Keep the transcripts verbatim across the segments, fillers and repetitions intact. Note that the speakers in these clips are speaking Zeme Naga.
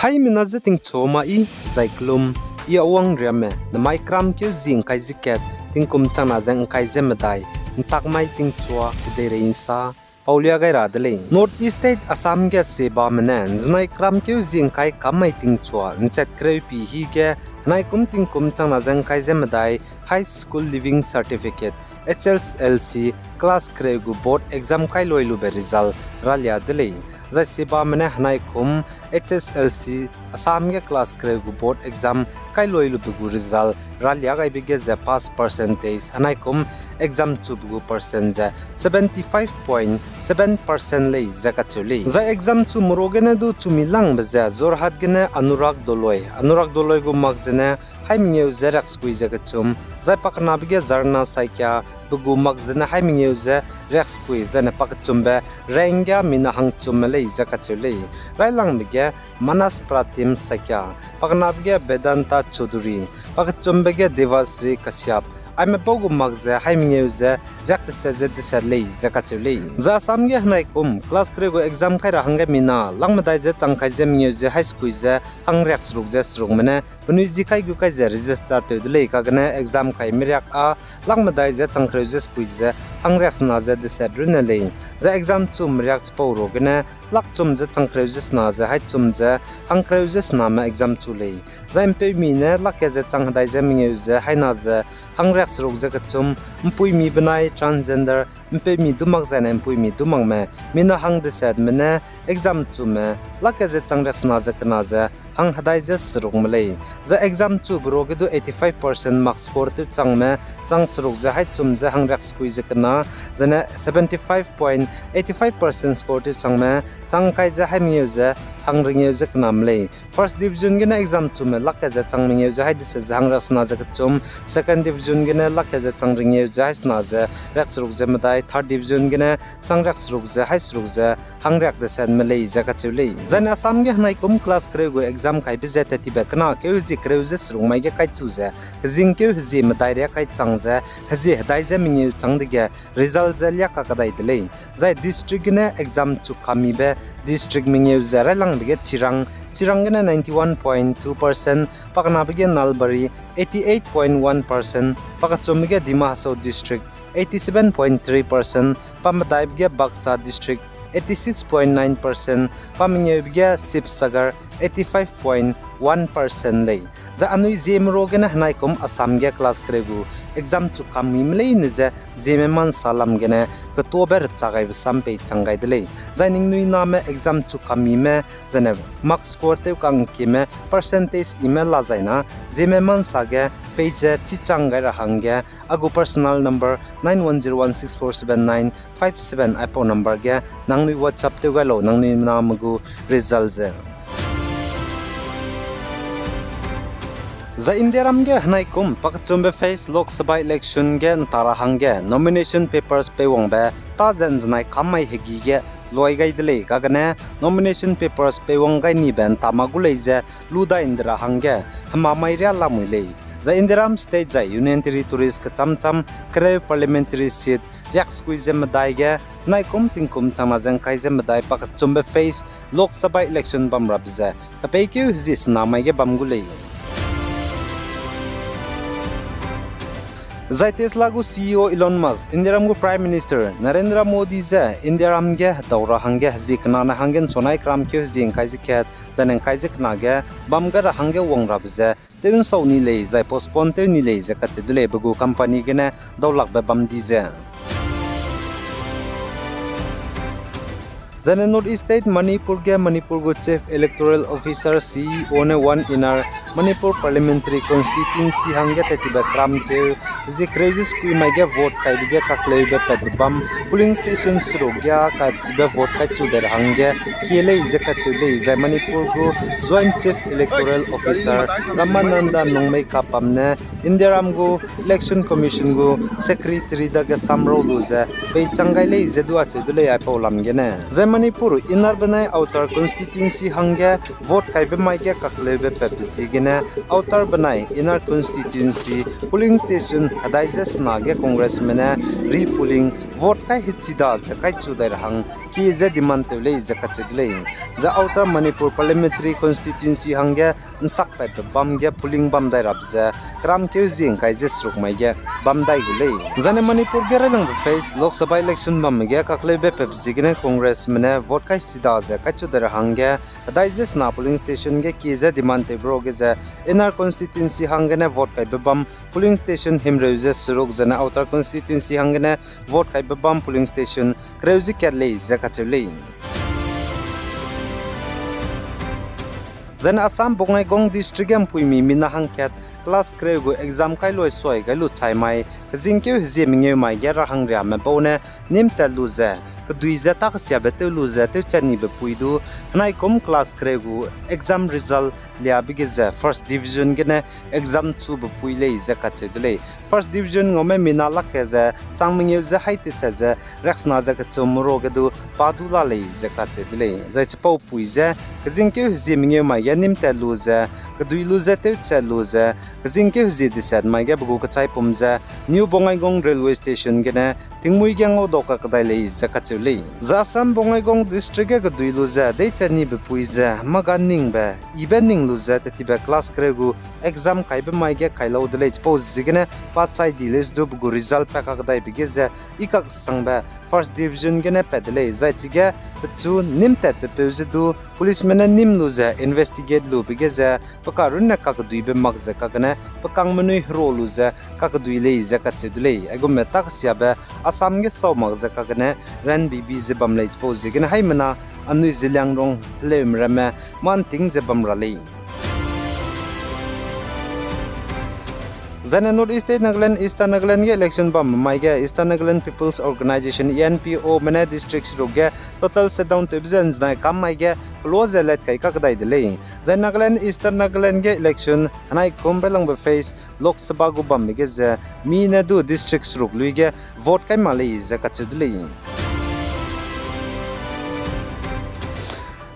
Haimena je tingchua ma i, zai kelum, i Awang Riame, nemai kramkeu zi ngkai ze kat, tingkum changna ze ngkai ze medai, ntak mai tingchua kedeirei nsa paulia gai ra de lei. North East State Assam ge sebame ne nzenai kramkeu zi ngkai kam mai tingchua nchat kereu pi hi ge, henai kum tingkum changna ze ngkai ze medai High School Leaving Certificate, H S L C, class kereu gu board exam kai loi lube result ralia de lei. Zai sebame ne henai kum H S L C Assam ge class kereu gu board exam kai loi lube gu result ralia gaibe ge ze pass percentage henai kum exam chube gu percent ze seventy five point seven percent lei ze kacheu lei. Zai exam chume ru gene du chumi langbe ze Jorhat gene Anurag Doloi, Anurag Doloi gu mak zene hai mengeu ze riaksekui ze kechum, zai pakenabe ge Zarna Saikia, pe gu mak zene hai mengeu ze riaksekui zaine pakechumbe Rohingya mina hangchumme lei ze kacheu lei. Railangbe ge Manas Pratim Saikia, pakenabe ge Vedanta Choudhury, pakechumbe ge Devasri Kashyap, aime pau gu mak ze hai mengeu ze riak deset ze deset lei ze kacheu lei. Zai Assam ge henai kum class kereu gu exam kai ra hangge mina lak medai ze chang kai ze mengeu ze hai sekui ze hangriak seruk ze serukme ne penui zi kai gu kai ze register tew de lei, kagene exam kai meriak â lak medai ze chang kereu ze sekui ze hangriak sena ze deset runne lei. Zai exam chum meriak chipau ru gene lak chum ze chang kereu ze sena ze hai chum ze hangkereu ze sename exam chu lei. Zai mpeumi ne lak kat ze chang hedai ze mengeu ze haina ze hangriak seruk ze kechum, mpuimi benai transgender, mpeumi du mak zaine mpuimi du makme, mina hang desetme ne exam chume lak kat ze chang riak sena ze kena ze hang hedai ze serukme lei. Zai exam chube ru ge du eighty five percent mark score tew changme chang seruk ze hai chum ze hangriak sekui ze kena, zaine seventy five point eighty five percent score tew changme chang kai ze hai mengeu ze hangringeu ze kename lei. First division gene exam chume lak kat ze chang mengeu ze hai deset ze hangriak sena ze kechum, second division gene lak kat ze chang ringeu ze hai sena ze riak seruk ze medai, third division gene chang riak seruk ze hai seruk ze hangriak desetme lei ze kacheu lei. Zaine Assam ge henai kum class kereu gu exam kaibe ze tettibe kena keu hezie kereu ze seruk mai ge kaichu ze, kezingkeu hezie medai riak kai chang ze, hezie hedai ze mengeu chang dege result ze liak kakadai de lei. Zai district gene exam chu kamibe district mengeu ze railangbe ge Chirang, Chirang gene ninety one point two percent, pakenabe ge Nalbari, eighty eight point one percent, pakechumbe ge Dima Hasao District, eighty seven point three percent, pamedaibe ge Baksa District, eighty six point nine percent, pamengeube ge Sivasagar, eighty five point one percent lei. Zai anui Zeme ru gene henai kum Assam ge class kereu gu exam chu kamime leine ze Zeme mansa lam gene ketuabe recha gaibe sam pei chang gai de lei. Zai ningnui name exam chu kamime, zaine mark score tew kangkime percentage ime la zaina, Zeme mansa ge pei ze chi chang gai ra hangge, a gu personal number nine one zero one six four seven nine five seven aipau number ge nangnui WhatsApp tew gai lau, nangnui name gu result ze. Zai Indiaram ge henai kum pakechumbe phase Lok Sabha election ge nta ra hangge nomination papers peiwangbe ta ze nzenai kam mai hegî ge loi gai de lei, kagene nomination papers peiwang gai nibe nta ma gu lei ze lu dai nde ra hangge hema mai riâ lamui lei. Zai Indiaram state zai Union Territories kecham cham kereu parliamentary seat riaksekui ze medai ge henai kum tingkum changna ze ngkai ze medai pakechumbe phase Lok Sabha election bam rabe ze kepeikeu hezie sena mai ge bam gu lei. Zai Tesla gu C E O Elon Musk, Indiaram gu Prime Minister Narendra Modi je Indiaram ge hedau ra hangge hezie kena ne hangge nchunai kramkeu hezie ngkai ze kat, zaine ngkai ze kena ge bam gai ra hangge wang rabe ze tew nsau ni lei, zai postpone tew ni lei ze kacheu de lei, pe gu company gene daulakbe bam di ze. Zaine North East State Manipur ge Manipur gu Chief Electoral Officer, C E O ne one inner Manipur Parliamentary Constituency hangge tettibe kramkeu hezie kereu ze sekui mai ge vote kaibe ge kakleube patbe bam polling station seruk ge kachibe vote kaichu de ra hangge kie lei ze kacheu lei, zai Manipur gu Joint Chief Electoral Officer Ramananda Nongmei Kapam ne Indiaram gu Election Commission gu Secretary dage samrau lu ze peichang gai lei ze du acheu de lei aipau lam gene. Zai Manipur Inner benai Outer constituency hangge vote kaibe mai ge kakleube patbe ziegene Outer benai Inner constituency polling station hedai ze sena ge Congressme ne repolling vote kai hechida ze kaichu dai ra hang kie ze demand tew lei ze kacheu de lei. Zai Outer Manipur Parliamentary Constituency hangge nsakpatbe bam ge polling bam dai rabe ze keramkeu zie ngkai ze seruk mai ge bam dai gu lei. Zaine Manipur ge railangbe phase Lok Sabha election bamme ge kakleube patbe ziegene Congressme ne vote kai hechida ze kaichu dai ra hangge hedai ze sena polling station ge kie ze demand tewbe ro ge ze Inner constituency hanggene vote kaibe bam polling station himreu ze seruk zaine Outer constituency hanggene vote kaibe bam polling station kereu ze kat lei ze kacheu lei. Zaine Assam Bongaigaon District ge mpuimi mina hangkat class kereu gu exam kai luai suai gai lu chai mai, kezingkeu hezie mengeu mai ge rahangriame bau ne nîm tat lu ze, kedui ze takesiabe tew lu ze tewchat nibe pui du, henaikum class kereu gu exam result liabe ge ze first division gene exam chube pui lei ze kacheu de lei. First division ngaume mina lak ke ze chang mengeu ze hai tese ze riaksena ze kechum ro ge du pa du la lei ze kacheu de lei. Zai chipau pui ze kezingkeu hezie mengeu mai ge nîm tat lu ze, kedui lu ze tewchat lu ze, kezingkeu hezie deset mai ge pe gu kechaipum ze New Bongaigaon Railway Station gene tingmuî ge ngaudau kakedai lei ze kacheu lei. Zai Assam Bongaigaon District ge kedui lu ze deichat nibe pui ze mâ ga ningbe, ibe ning lu ze tetibe class kereu gu exam kaibe mai ge kai lau de lei. Chipau ziegene pa chai di lei ze du pe gu result pa kakedaibe ge ze i kaksangbe first division gene pat de lei. Zai chige pechu nîm tatbe peu ze du policeme ne nîm lu ze investigate lube ge ze pe karunne kakeduibe mak ze kagene pe kangmenui hero lu ze kakedui lei ze kacheu de lei. Aigumbe takesiabe Assam ge sau mak ze kagene ranbibi ze bam lei. Chipau ziegene haimena anui Zeliangrong heleume ramme mâ nting ze bam ra lei. Zaine North East State Nagaland, Eastern Nagaland ge election bambe mai ge Eastern Nagaland People's Organisation, E N P Ome ne district seruk ge total shutdown tewbe ze nzenai kam mai ge kelo ze lat kai kakedai de lei. Zai Nagaland, Eastern Nagaland ge election henaikum railangbe phase Lok Sabha gu bambe ge ze mi ne du district seruk lui ge vote kai mak lei ze kacheu de lei.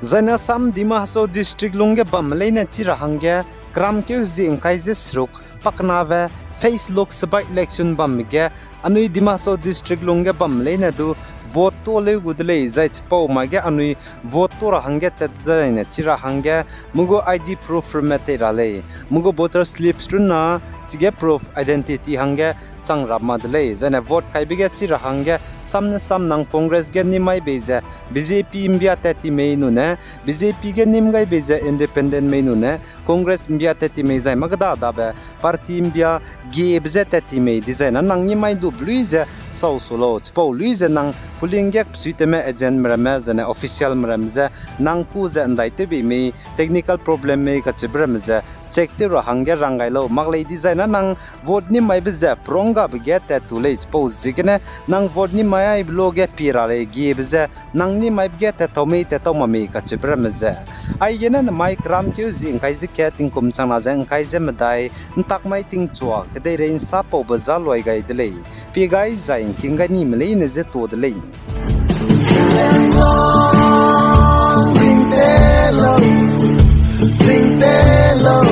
Zaine Assam Dima Hasao district lungge bamme leine chi ra hangge keramkeu hezie ngkai ze seruk pakenabe phase Lok Sabha election bambe ge anui Dima Hasao district lungge bamme leine du vote to leu gu de lei. Zai chipau mai ge anui vote to ra hangge tat de leine chi ra hangge me gu I D proof ramme tei ra lei, me gu voter slips runna chige proof identity hangge chang ra ma de lei. Zaine vote kaibe ge chi ra hangge sam ne sam nang Congress ge nîm mai bei ze B J P mbia tat ti mei nune, B J P ge nîm gai bei ze independent mei nune, Congress mbia tat ti mei zai mâ keda dabe party mbia giebe ze tat ti mei dizai na nang nîm mai du belui ze sau su lau. Chipau lui ze nang polling ge pesuitewme agentme ramme zaine officialme ramme ze nang ku ze ndai tewbei mei, technical problem mei kacheube ramme ze check tew ra hangge rang gai lau. Mak lei dizai na nang vote nîm maibe ze perunggabe ge tat tu lei. Chipau ziegene nang vote nîm mai aibe lo ge pie ra lei giebe ze nang nîm maibe ge tat tau mei, tat tau ma mei kacheube ramme ze. Aigene nemai keramkeu zie ngkai ze kat tingkum changna ze ngkai ze medai, ntak mai tingchua kedeirei nsa paube za luai gai de lei. Pie gai zai ngking gai nime leine je to de lei. Ringte lau, ringte lau,